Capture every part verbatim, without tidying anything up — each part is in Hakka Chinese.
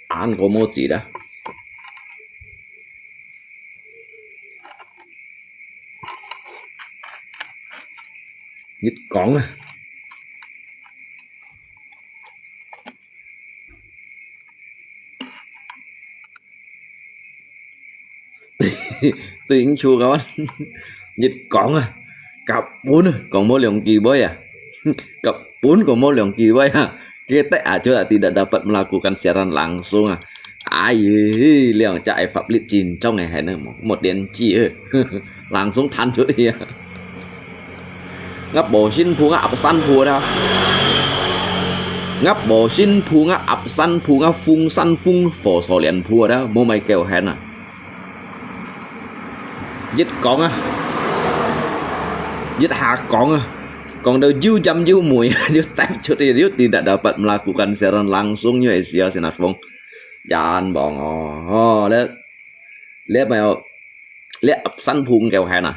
恁个無止啦。你講啊！對，對，你就講，你講啊，甲本啊，講無兩句話啊，甲本講無兩句話啊，kita aja lah tidak dapat melakukan siaran langsung啊。哎呀，兩隻个法律真重个，還能無，無電子啊，langsung彈出去啊。 Ngap bo sin phu, ngap absen phu ta. Ngap bo sin phu, ngap absen phu, ngap phung san phung pho so lian phu ta, mô mai kêu hèn à. Yit kong à. Yit hà kong à. Kong dau jiu jam jiu mui, jiu tep chut, jiu tidak dapat melakukan siaran langsung, jiu Asia sinat phung. Jan bong oh. Oh, le, le mai oh. Le absen phu kêu hèn à.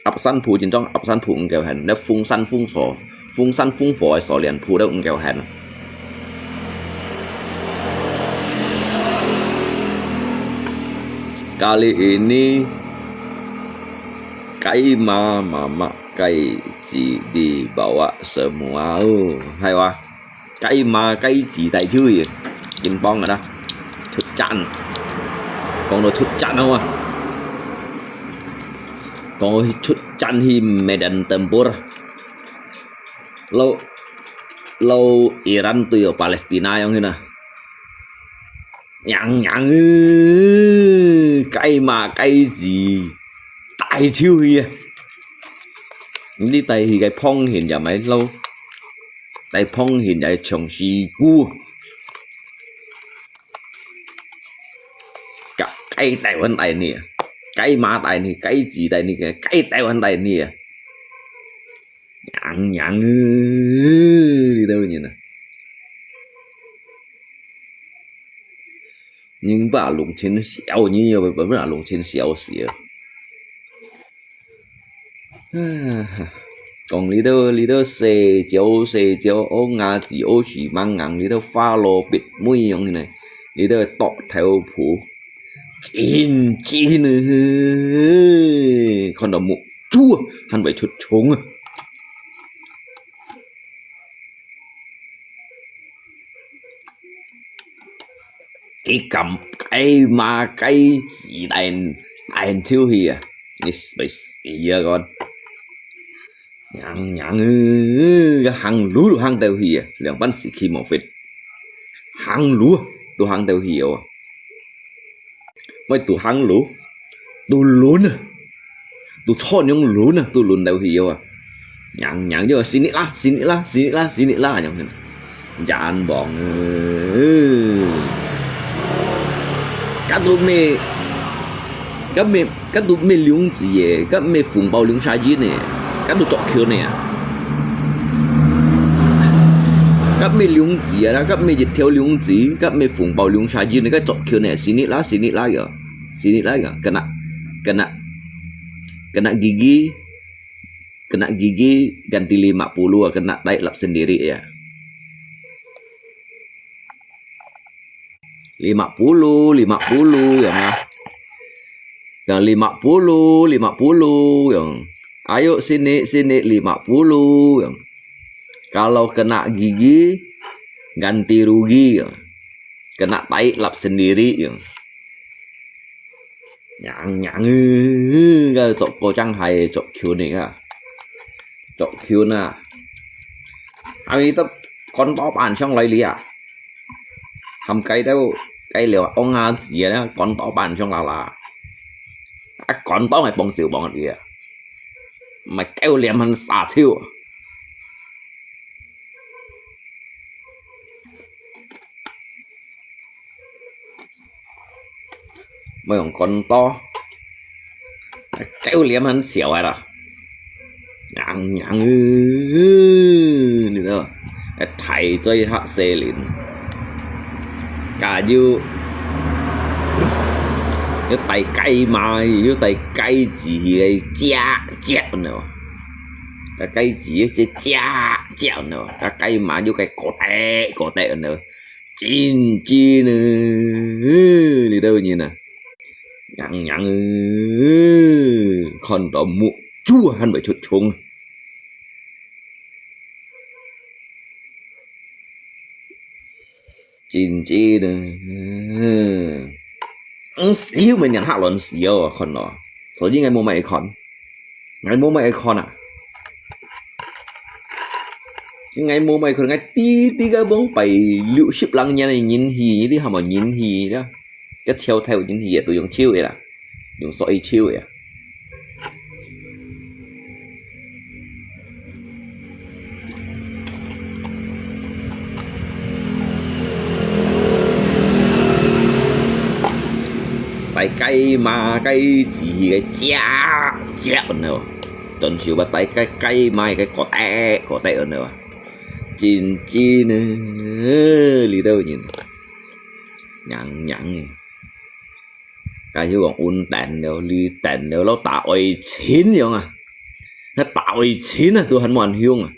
Absen phu chính trong absen phu kêu hèn. Le phung san phung pho. Phung san phung pho so lian phu le kêu hèn. Kali ini cái má mà mắc cái gì đi bảo ạ, semua. Oh, hay quá. Cái má cái gì tai chiu ye. Chính bong à đó. Chut chan. Kong lo chut chan hông à. Kong lo chut chan hi Medan tempur. Lo, lo Iran tui Palestina yong hi na. Nhang nhang, cái má cái gì tai chiu hi. Đi tai hi cái phong hiền ya mai lo. Tai phong hiền ya chong si gu. Cái, cái tai wan tai ni. Cái má tai ni, cái gì tai ni, cái tai wan tai ni. Nhang nhang, đi đâu nhìn à. Nhưng bà lùng chín xéo, nhưng nhiều bà bà lùng chín xéo xìa. Kong đi đâu, đi đâu xì chiếu, xì chiếu, ô ngà chỉ ô chỉ mang ngang, đi đâu pha lô bịt mũi yong này. Đi đâu tọt theo phủ. Chín, chín, con đó mụ chua, hẳn phải chụt chúng. Cái cắm, cái má, cái gì đèn, đèn thiếu hì à. Nì phải xì à con. Nhang, nhang, ư, cái hàng lú, hàng tèo hì à. Làng bắn xì khi mỏ phết. Hàng lú, tụ hàng tèo hì à. Mai tụ hàng lú. Tụ lún à. Tụ chọn yong lún à. Tụ lún tèo hì à. Nhang, nhang, yong, sinit lah, sinit lah, sinit lah, sinit lah, yong. Jan bong. Ư. Cắt tụ mê, cắt mê, cắt tụ mê liung zi, cắt mê phùng bao liung sa yin nè. Cắt tụ chọc khiu nè. Cắt mê liung zi à, cắt mê dịch theo liung zi, cắt mê phùng bao liung sa yin nè, cắt chọc khiu nè. Sinit lah, sinit lah, yong. Sinit lah, yong. Kena, kena, kena gigi. Kena gigi ganti lima puluh, kena tai lap sendiri ya. Lima puluh, lima puluh, yong ah. Yang lima puluh, lima puluh, yong. Ayo sini, sini, lima puluh, yong. Kalau kena gigi, ganti rugi, yong. Kena tai lap sendiri, yong. Nhang nhang, ư, ư, cái chọc cô chẳng hay chọc khiu nè à. Chọc khiu nè. Ai, tập con to bàn sang lại li à. Hàm cái đâu, cái liều ông à gì á, con to bàn sang là là. À, con to mày bông chiều bông đi à. Mày kêu liêm hẳn xa chiêu. Mày còn con to. Kéo liếm hẳn xéo ai đó. Nhang nhang, ư, ư, nè đó. Thầy chơi hot xe lìn. Cả dư. 又帶雞嫲，又帶雞子去該食食呢，該雞子去食食呢，該雞嫲又該過得過得呢，真真呢，這兜人啊，娘娘，看到目珠還會出蟲。 真正呢，嗯，死又毋係人客亂死哦，看咯。所以𠊎無麼个看，𠊎無麼个看啊。𠊎無麼个看，𠊎知知个往擺六十零年个人氣，你還無人氣啦？該潮頭人氣啊，都用潮个啦，用所以潮个啊。 帶雞嫲雞子个隻隻呢，當時話帶雞雞嫲个個體個體呢，真真呢，這兜人，娘娘个。 假如講運電了、綠電了，摎打愛情樣啊，該打愛情啊，都還無恁香啊。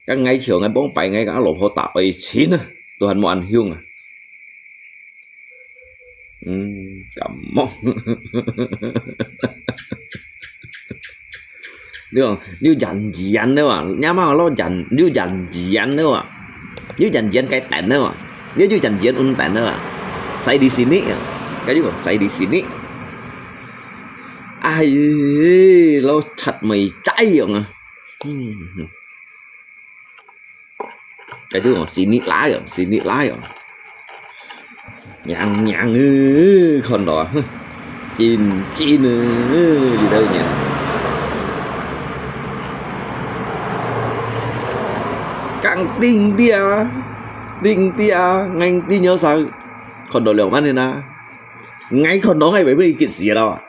該𠊎像𠊎往擺𠊎个阿老婆打愛情啊，都還無恁香啊。嗯，感冒。 你講，你有演員了啊？你阿媽老演，你有演員了啊？你有演員該等了啊？你有演員運等了啊？在你心裡啊，該就講在你心裡。哎，老賊妹仔樣啊！嗯，該就講心裡拉樣，心裡拉樣。 娘娘欸，看到啊，哼，真真欸，這兜人。講定定啊，定定啊，𠊎定有啥，看到兩萬人啊。𠊎看到𠊎會會激死了啊。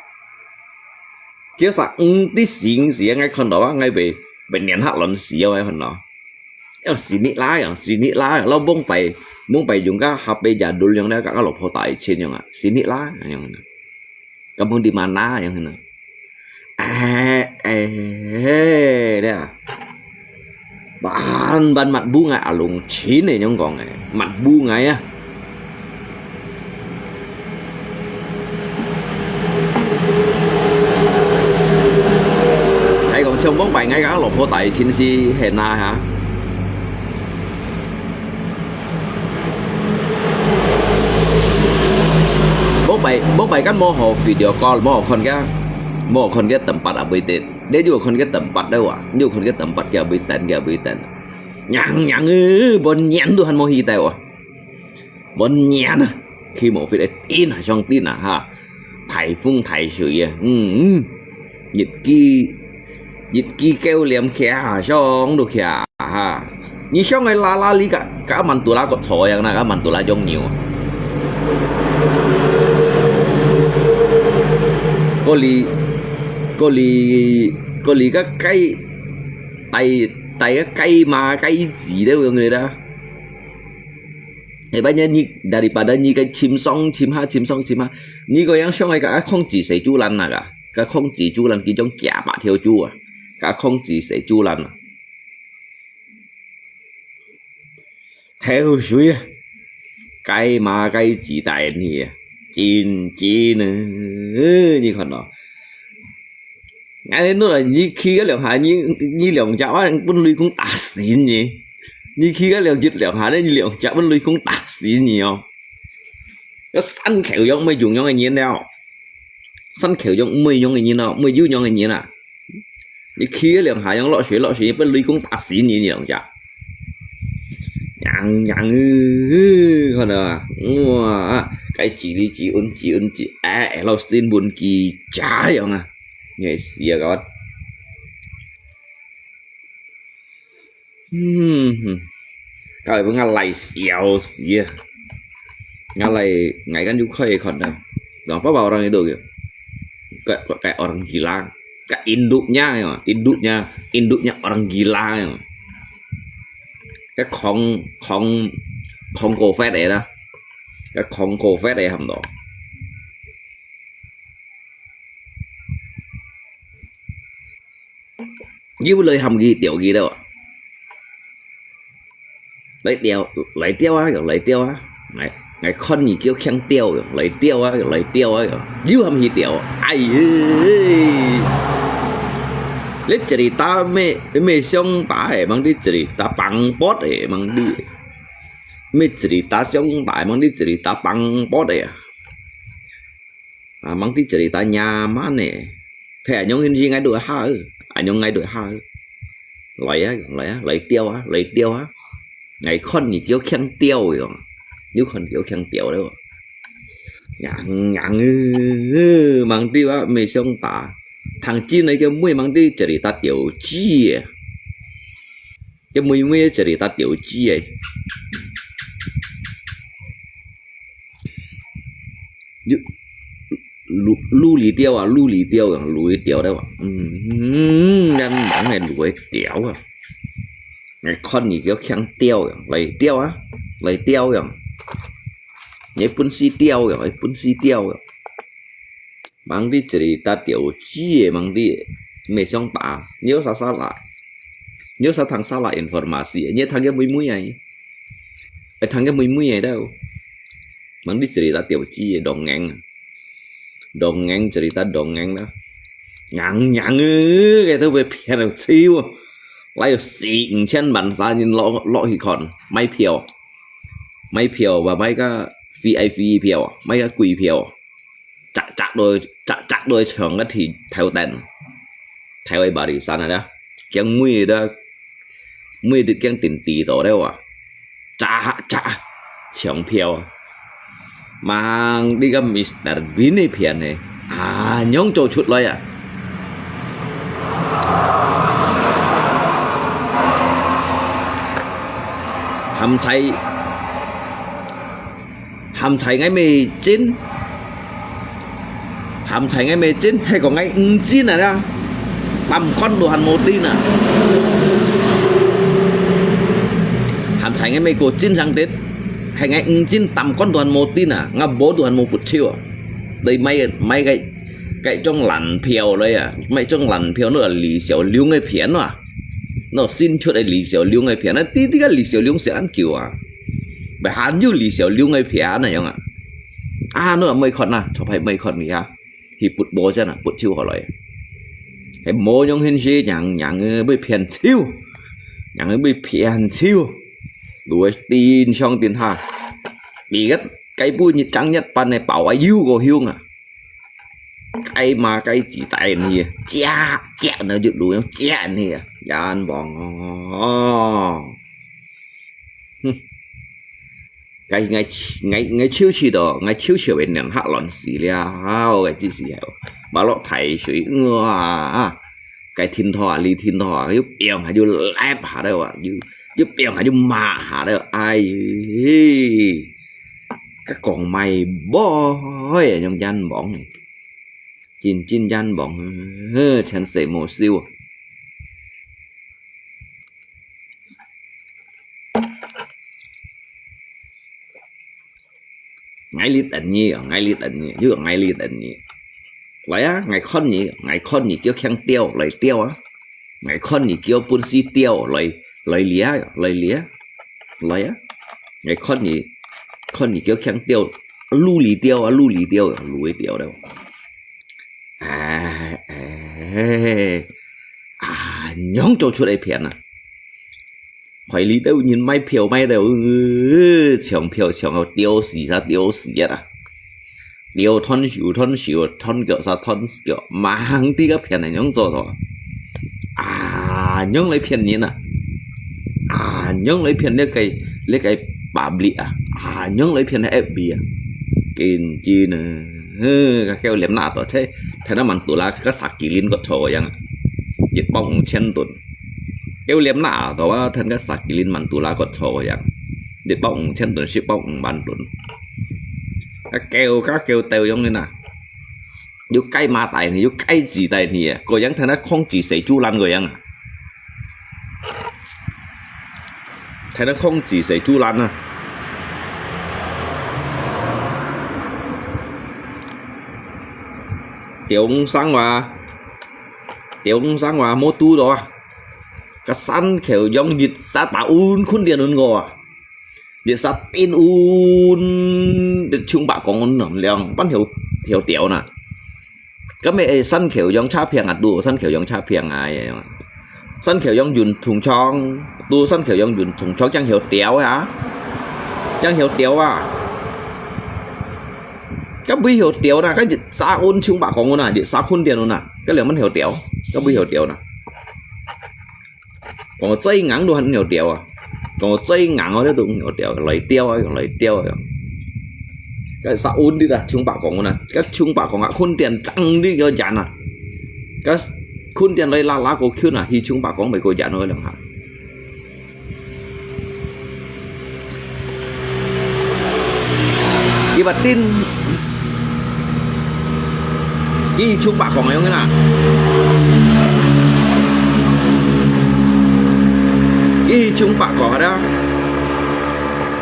叫啥，毋知醒時，𠊎看到啊，𠊎會會連嚇亂死啊，𠊎看到。 要死你啦呀，死你啦呀！老翁擺，翁擺用个下背也都用了，个老婆大錢用啊，死你啦，用呢。Kamu di mana用呢？哎哎，了，ban ban mat bunga alung chin呢，用講哎，mat bunga啊。 係講像往擺𠊎个老婆大親是係哪下？往擺往擺間無好video call，無好看个，無好看个tempat啊，會得。你有看个tempat了啊？你有看个tempat个會等个會等。娘娘欸，半年都還無去到啊！ 半年啊，去無fit个頂啊，上頂啊哈！大風大水啊，嗯，嗯，日記日記狗臉徛啊，上都徛啊哈！你想个啦啦哩个，个曼都拉个坐樣啦，个曼都拉種牛啊！个哩个哩个哩个雞，帶帶个雞嫲雞子都用个啦。 Hebatnya你daripada你个尋上尋下尋上尋下，你个樣想个个控制死豬欄那个，个控制豬欄佢種幾百條豬啊，个控制死豬欄啊。頭水啊，雞嫲雞子大你啊，真真啊，你看咯。 哎，你來，你去个兩下，你你兩隻啊，分雷公打死你！你去个兩日兩下呢，你兩隻分雷公打死你哦！个山口樣毋會有樣个人了，山口樣毋會有樣个人哦，毋會有樣个人啊！你去个兩下樣落水落水，分雷公打死你，你兩隻！娘娘欸，看到啊，哇，該嘰哩嘰，嗯嘰嗯嘰，哎，老新聞記者樣啊！ 你會死啊，kawan！嗯，搞到分𠊎來笑死啊！𠊎來，𠊎kan又開看啊，orang apa orang itu gitu? Kayak kayak orang gila, kayak induknya ya, induknya induknya orang gila ya. Kayak kong kong kong covid ya dah, kayak kong covid ya 差不多。又來喊佢釣佢了啊！來釣，來釣啊，又來釣啊！𠊎，𠊎看你叫強釣，又來釣啊，又來釣啊，又，又喊佢釣。哎呀！你cerita咩，咩相打誒，吂知cerita pangpot誒，吂知。咩cerita相打，吂知cerita pangpot誒啊！啊，吂知cerita nyaman誒。Thei，恁樣形式𠊎都會好，恁樣𠊎都會好。來啊，來啊，來釣啊，來釣啊！𠊎看你叫強釣，又，又看佢叫強釣了。硬硬誒，吂知啊，咩相打。聽真誒，叫妹吂知cerita釣魚誒。叫妹妹cerita釣魚誒。又，鱸，鱸魚釣啊，鱸魚釣啊，鱸魚釣了啊。嗯，嗯，人講个鱸魚釣啊。𠊎看你叫強釣啊，來釣啊，來釣啊！你本事釣啊，你本事釣啊！吂知cerita釣魚誒，吂知咩相打，你又salah，你又salah聽salah informasi，你聽个妹妹啊！會聽个妹妹个了。吂知cerita釣魚誒，dongeng。Dongeng cerita dongeng啦。硬硬誒，佢都會騙到笑啊！來有四五千萬儕人落，落去看，買票，買票，話買个VIP票，買个貴票。扎，扎到，扎，扎到長个頭，頭等，頭个barisan啊，驚妹个，妹个驚定地到了啊，扎，扎，搶票啊！吂知个Mister Bean个片呢，啊，仰做出來啊？喊在 喊在𠊎乜真，喊在𠊎乜真，係講𠊎毋真啊啦，擔竿都還無定啊。喊在𠊎乜過真上得，係𠊎毋真，擔竿都還無定啊，𠊎無都還無抔手啊。對買个，買个，該種爛票來啊，買種爛票，那個李小龍个片啊，那新出个李小龍个片啊，知，知个李小龍死恁久啊。 還有李小龍个片啊樣啊。啊，你莫看啊，坐牌莫看佢啊，去抔無先啊，抔手好來。係無樣形式，硬硬个，會騙手，硬个會騙手，都會定上定下。你个該部日正一般个包啊，有個香啊。該馬該子帶你，夾，夾，那就路用夾你啊，冤枉哦！ 哼，該𠊎，𠊎，𠊎笑死到，𠊎笑笑會兩下亂死了，該只時候，馬落大水，哇！該停拖啊，你停拖啊，又飆下又拉下了啊，又，又飆下又罵下了，哎喲！該講賣無，哎呀，用冤枉呢，真真冤枉，呵，錢勢無收啊！ 𠊎哩等你哦，𠊎哩等你，又𠊎哩等你。來啊，𠊎看你，𠊎看你叫強釣，來釣啊！𠊎看你叫本事釣，來，來掠啊，來掠啊，來啊！𠊎看你，看你叫強釣，鱸魚釣啊，鱸魚釣啊，鱸魚釣了。哎，哎，啊，仰做出來騙啊！ 海裡都有人買票買到，呃，搶票搶到吊死儕吊死啊！吊斷手斷手，斷腳儕斷腳，吂知个騙人仰做到。啊，仰來騙人啊！啊，仰來騙這个，這个public啊！啊，仰來騙這F B啊！真真啊！呃，該叫念那到，這，這那Mandala，該Sakilin个錯樣啊！一百五千噸。 丟臉啦，到啊，聽个Sakilin Mandala个錯樣，一百五千噸，十百五萬噸。啊，丟个丟到樣个呐，又該馬帶你，又該子帶你啊，个樣聽个控制誰豬欄个樣啊，聽个控制誰豬欄啊。丟生話，丟生話，無堵到啊！該山口洋一下打穩，坤點穩過啊，一下定穩，就像白講穩咯，兩半條條條呢。該咩山口洋差平啊，都山口洋差平啊，山口洋運動場，都山口洋運動場，正條條啊，正條條啊。 該尾後調啦，該一下穩像白講穩啊，一下坤點穩啊，該兩半後調，該尾後調啦。講最硬都還後調啊，講最硬哦，這都後調，來調啊，來調啊。該下穩的啦，像白講穩啊，該像白講啊，坤點正的个人啊，該坤點來拉拉過去啊，佢像白講袂過人哦，兩下。 佢把定，佢像白講个樣个啦。佢像白講个啦。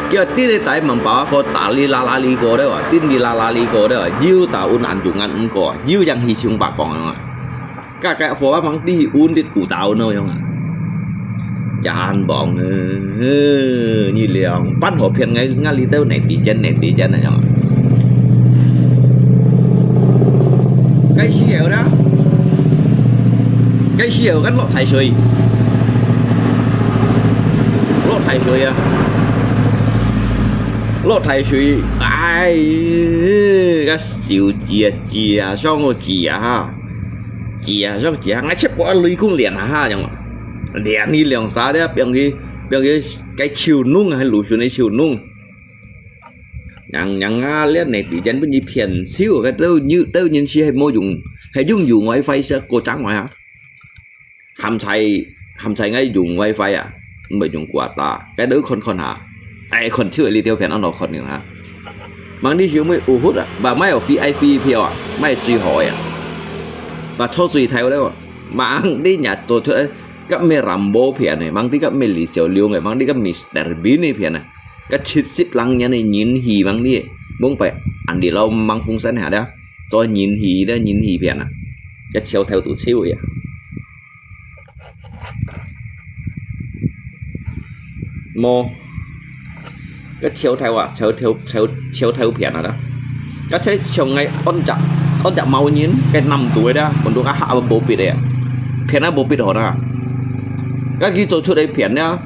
佢定个大門把個打哩啦啦哩過了啊，定哩啦啦哩過了啊，又打穩安全安全過，又樣佢像白講个樣啊。 該該火把忙地穩的古道那樣啊。Yan bong，你兩半河片，𠊎𠊎裡頭netizen netizen那樣啊。該時候啦，該時候該落大水，落大水啊，落大水，哎，該手指啊，指啊，上個指啊哈。 指啊，上指啊，𠊎切薄啊，雷公連啊哈，樣啊，連佢兩儕咧，變佢變佢該手弄啊，還魯迅个手弄。人人啊，連netizen分佢騙手，該兜人兜人係係無用，係用用WiFi係過正壞啊。含在含在𠊎用WiFi啊，毋係用quota，該兜看看下，哎，看手裡條片安到看了哈。Mang你小妹有福啊，毋，買有VIP票啊，買最好个啊。 把抽水头了，mang你若做出个，甲咩Rambo片呢，mang你甲咩李小龍个，mang你甲Mister Bean个片呢，甲七十零年个人气，mang你，蒙白安迪老mang风扇下了，做人气了，人气片啊，甲抽头都抽呀。 無，个潮头啊，潮头潮潮头片啊啦。个在像个安只安只猫人，个男仔啦，本都个下无必个，片啊无必好啦。个佢做出来片啊，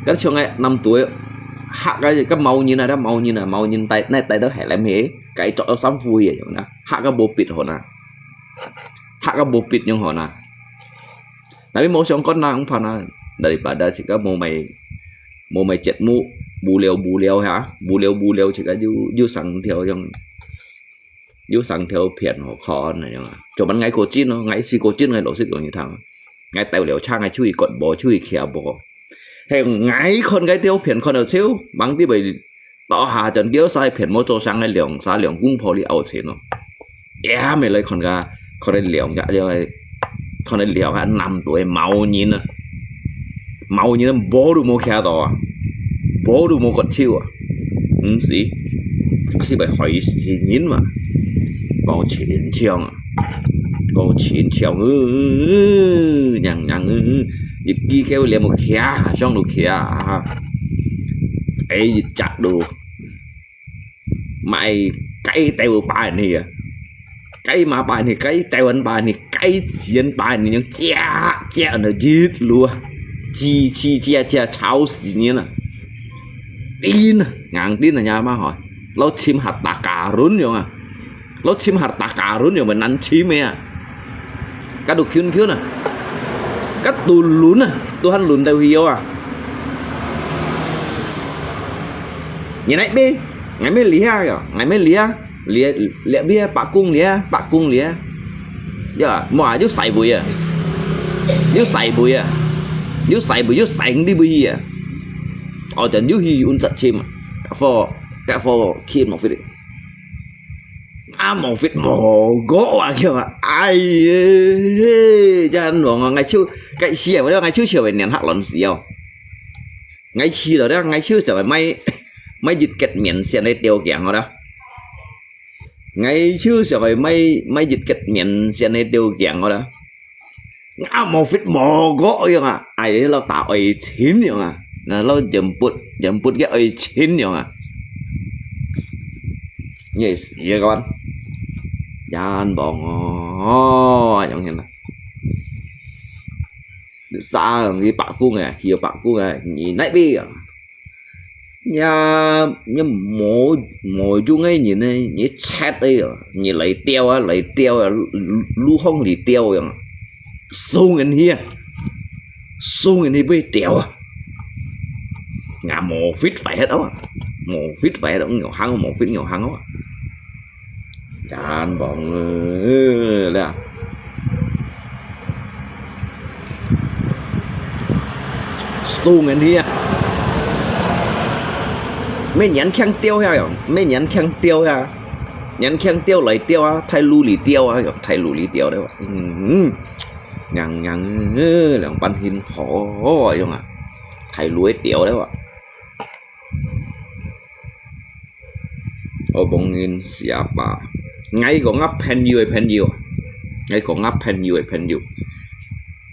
个像个男仔，下个个猫人啊，个猫人啊，猫人戴那戴到系咧咩，个着到衫裤个样啦，下个无必好啦，下个无必样好啦。 Tapi無相干啦，毋怕啦，daripada自家無買無買節目，無聊無聊哈，無聊無聊自家又又上條樣，又上條片好看那樣啊。做乜愛過癮咯，愛死過癮，愛老實講你聽。愛鬥了差，愛出去割無，出去徛無。係愛看該條片看到笑，忙啲會 到下陣叫晒片無做生个兩儕兩公婆哩拗錢咯。也未來看个，看个兩个，看个兩个男仔个貓人啊，貓人啊，無都無徛到啊，無都無骨手啊，毋是，是會害死人嘛，講錢槍啊。 講親像，呃，娘娘，呃，一支狗連無徛，上路徛啊，哎，一隻路，買雞豆巴人去啊，雞嫲巴人去，雞豆人巴人去，雞子人巴人去，樣隻隻那一路啊，吱吱喳喳吵死人啊！ Tin，硬tin啊，nya mah hoi。老尋下打假輪樣啊，老尋下打假輪樣，mah難尋个啊。Kadu kyun kyun啊，kadu輪啊，Tuhan輪到去啊。你來咩？𠊎咩lihat啊，𠊎咩lihat。 Lihat, lihat bia, pakung lihat, pakung lihat. Ya, mua, yuk sai bui ah. Yuk sai bui ah. Yuk sai bui, yuk sai di bui ah. Oh, dan yuk hi un chat chim. Ka fo, ka fo, khi mo fit. Ah, mo fit, mo go ah, kia ah. Ai, eh, jan wong ah, ngai chiu, kai sia, wa ngai chiu sia, wen nian hak lon sia. Ngai chi lo, ngai chiu sia, mai, mai jit ket mian sian, nai teo kiang, ho da. Ngai chiu sia, mai, mai jit ket mian sian, nai teo kiang, ho da. 啊，無fit無過樣啊，哎，老大愛情樣啊，那老人物，人物个愛情樣啊。你會死个，人王哦，樣形啊。啥人去罢工啊，去罢工啊，你哪位啊？呀，你無，無用个人呢，你賊个哦，你來調啊，來調啊，路，路項來調樣，送人去啊，送人去被調啊，啊，無fit壞忒啊，無fit壞忒，牛行無fit牛行啊。 真棒了，送人去啊！乜年輕調下樣，乜年輕調下，年輕調來調啊，太努力調啊，用太努力調了。嗯，娘娘，兩班很好用啊，太努力調了啊。 我幫人寫吧。𠊎講吾朋友个朋友，𠊎講吾朋友个朋友，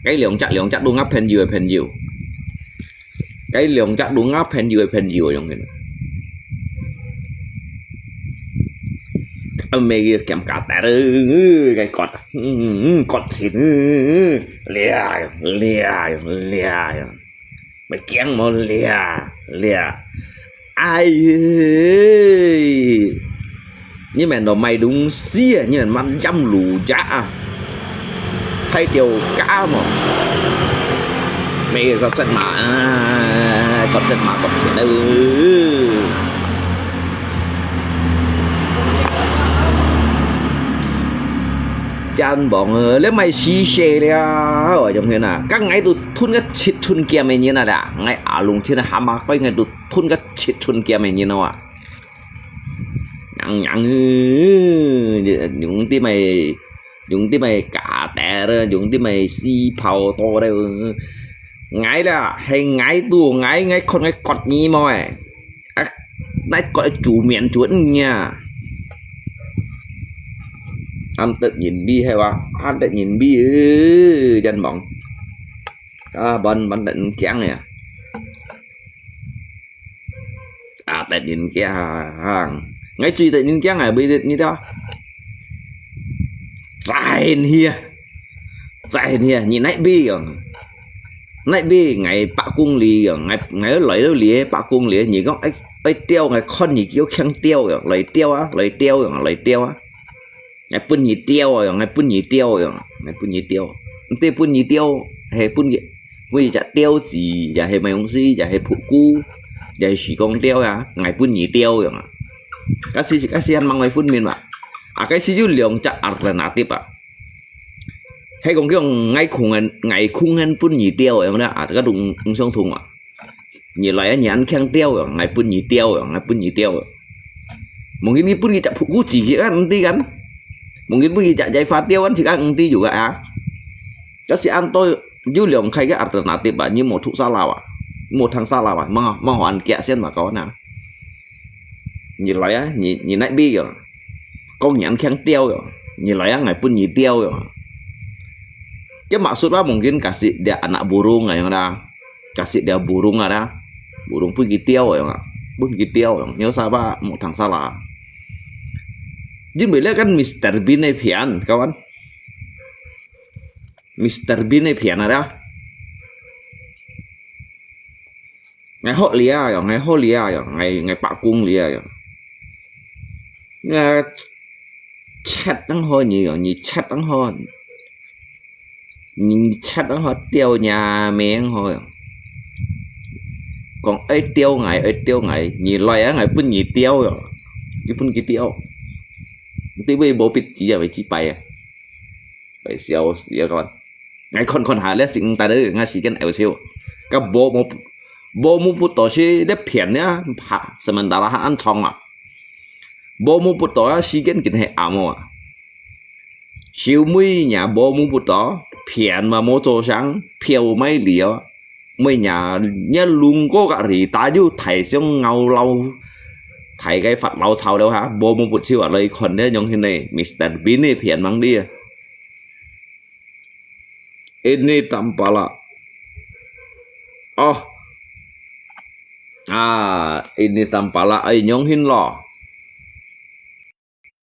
該兩隻兩隻都吾朋友个朋友，該兩隻都吾朋友个朋友，用个。啊，每个減價單，該割，嗯，割錢，掠，掠，掠。 乜驚無掠，掠。哎，你們都賣東西啊，你們賣鹽滷汁啊，太掉價無？每个割色馬，啊，割色馬，割錢了。 真棒啊！你賣死死了，我用天啊！剛𠊎都吞个七寸減个人啊啦，𠊎阿龍天啊，蛤蟆對𠊎都吞个七寸減个人啊！娘娘，用啲賣，用啲賣假的了，用啲賣死跑多了。𠊎啦，係𠊎都，𠊎，𠊎看𠊎割你無誒！ 啊，哪割煮面煮呀？恁得人味係哇？恁得人味呃，真忙。啊，ban，ban得人驚呀。啊，得人驚。𠊎最得人驚啊，為得你知。真係啊！ 在你啊，你哪位哦？哪位？𠊎百公里哦，𠊎，𠊎來到這百公里，你講，哎，哎，調，𠊎看你叫強調哦，來調啊，來調哦，來調啊。𠊎分你調哦，𠊎分你調哦，𠊎分你調。毋知分你調，係分你，分你隻調子，也係麼東西，也係噗菇，也係時光調啊，𠊎分你調哦。該時，該時還吂來分明嘛？啊，該時有兩隻alternative啊。 係講叫𠊎空闲，𠊎空闲分你調，樣呢啊，這个都毋，毋相同啊。你來啊，你還強調啊，𠊎分你調啊，𠊎分你調啊。Mungkin你分佢隻噗菇自己啊，毋知kan。Mungkin分佢隻野花調啊，自家毋知有个啊。這係恁多有兩開个alternative啊，你無讀salah啊，無聽salah啊，莫，莫還夾先嘛，講啊。 你來啊，你，你哪位啊？講人強調啊，你來啊，𠊎分你調啊。Cái maksud啊，mungkin kasih dia anak burung啊，樣啦，kasih dia burung啊啦，burung分佢調啊，樣啊，分佢調啊，你有salah，莫聽salah。因為這kan Mister Bean个片，kawan。Mister Bean个片啊，啦。 𠊎好了啊，𠊎好了啊，𠊎，𠊎罷工了啊。𠊎切當好你哦，你切當好，你切當好，吊你命好哦。講愛吊𠊎，愛吊𠊎，你來啊，𠊎分你吊哦，你分佢吊。你對尾無必止啊，會幾擺啊？ 會笑死啊！𠊎看看下，這時間，𠊎時間會笑。該無，無，無目不到是這片呢，哈，sementara還恁長啊。無目不到啊，時間緊係暗啊。小妹也無目不到，片嘛無做聲，票買了。 每日，日攏過个日，大有大象咬老，大个發牢騷了哈，無目不到啊，來看這樣形呢，Mister Bean个片吂哩啊。Ini tampalak. Oh. Ah, ini tampalak ay nyong hin lo.